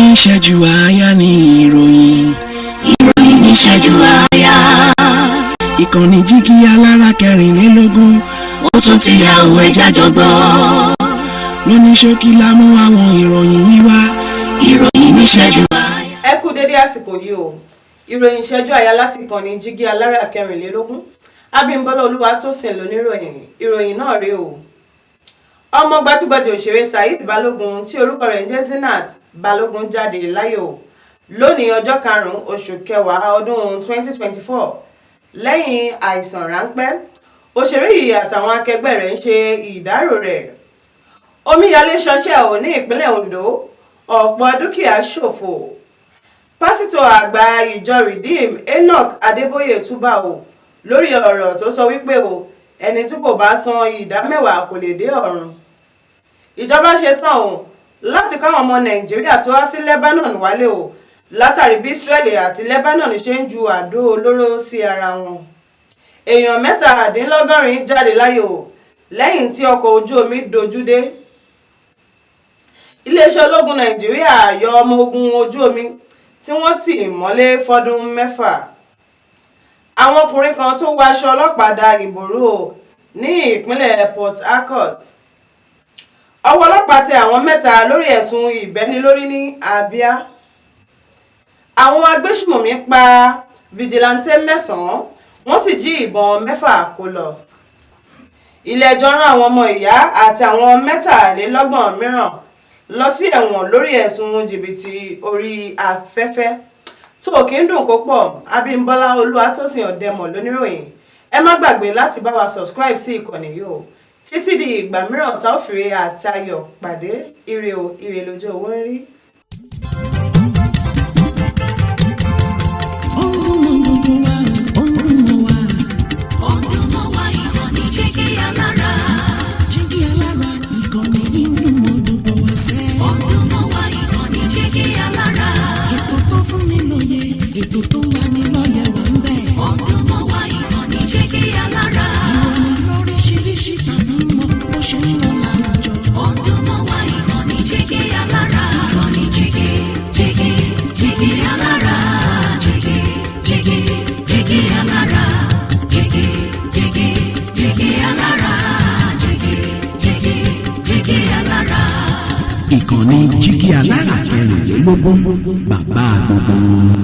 Níṣẹ́jú àáyá ní ìròyìn. Ìròyìn níṣẹ́jú àáyá. Ìkànnì Jígí Alára 24. Ó tún ti yà òwe jájọ gbọ́. Lóní ṣókí la mú àwọn ìròyìn yìí wá. Ìròyìn níṣẹ́jú àáyá. Ẹ kú dédé àsìkò yìí o. Ìròyìn ìṣẹ́jú àyà láti ìkànnì Jígí Alára 24. Abímbọ́lá Olúwatósìn lóníròyìn. Ìròyìn náà rèé o. Ọmọ gbajúgbajà òṣèré Saheed Balogun tí orúkọ rẹ̀ ń jẹ́ Zinat Balogun jáde láyé o lónìí, ọjọ́ 5 oṣù kẹwàá ọdún 2024, lẹ́yìn àìsàn ráńpẹ́. Òṣèré yìí àtàwọn akẹgbẹ́ rẹ̀ ń ṣe ìdárò rẹ̀. Omíyalé ṣọṣẹ́ ò ní ìpínlẹ̀ Ondo, ọ̀pọ̀ dúkìá ṣòfò. Pásítọ̀ àgbà ìjọ Redeem, Enoch Adébóyè, túbà o lórí ọ̀rọ̀ tó sọ wípé o ẹni tí kò bá san ìdá 10 kò lè dé ọ̀run. Ìjọba ṣe tán o láti káwọn ọmọ Nàìjíríà tó wá sí Lebanon wálé o, látàrí bí Israeli àti Lebanon ṣe ń ju àdó olóró sí ara wọn. Èèyàn 87 jáde láyé o lẹ́yìn tí ọkọ̀ ojú omi dojú dé. Iléeṣẹ́ ológun Nàìjíríà yọ ọmọ ogun ojú omi tí wọ́n tì mọ́lé fọ́dún 6. Àwọn ọkùnrin kan tó wọ aṣọ ọlọ́pàá da ìbò rú o ní ìpínlẹ̀ Port Harcourt. Ọwọ́ ọlọ́pàá tẹ àwọn mẹ́ta lórí ẹ̀sùn ìbẹ́nilórí ní Abia. Àwọn agbésùmọ̀mí pa vigilante mẹ́sàn-án, wọ́n sì jí ìbọn 6 kó lọ. Ilé-ẹjọ́ rán àwọn ọmọ ìyá àti àwọn 33 mìíràn lọ sí ẹ̀wọ̀n lórí ẹ̀sùn jìbìtì orí afẹ́fẹ́. Tó kí ń dùn kó pọ̀. Abímbọ́lá Olúwatósìn Ọ̀dẹ́mọ̀ lóníròyìn. Ẹ má gbàgbé láti bá wa subscribe sí ìkànnì yìí o. Títí di ìgbà mìíràn tá ó fìrí àtayọ̀ pàdé, ire o, ire lójú owó ń rí. Ó ń dùn mọ́ gbogbo wa, ó ń dùn mọ́ wa. Ó ń dùn mọ́ wa, ìkànnì Jígí Alára. Jígí Alára, ìkànnì yìí ń dùn mọ́ gbogbo wa sẹ́. Ó ń dùn mọ́ wa, ìkànnì Jígí Alára. Ètò tó fún ni lóye, ètò tó ń lani lọ́yẹ̀ wà ń bẹ̀. Ó ń dùn mọ́ wa, ìkànnì Jígí Alára. Ìròyìn lóríṣiríṣi tàbí mọ bó ṣe ń lọ láwùjọ. Ó ń dùn mọ́ wa, ìkànnì Jígí Alára. Ìkànnì Jígí Jígí Jígí Alára. Jígí Jígí Jígí Alára. Jígí Jígí Jígí Alára. Jígí Jígí Jígí Alára. Ìkànnì Jígí Alára 24, bàbá gbogbo wọn.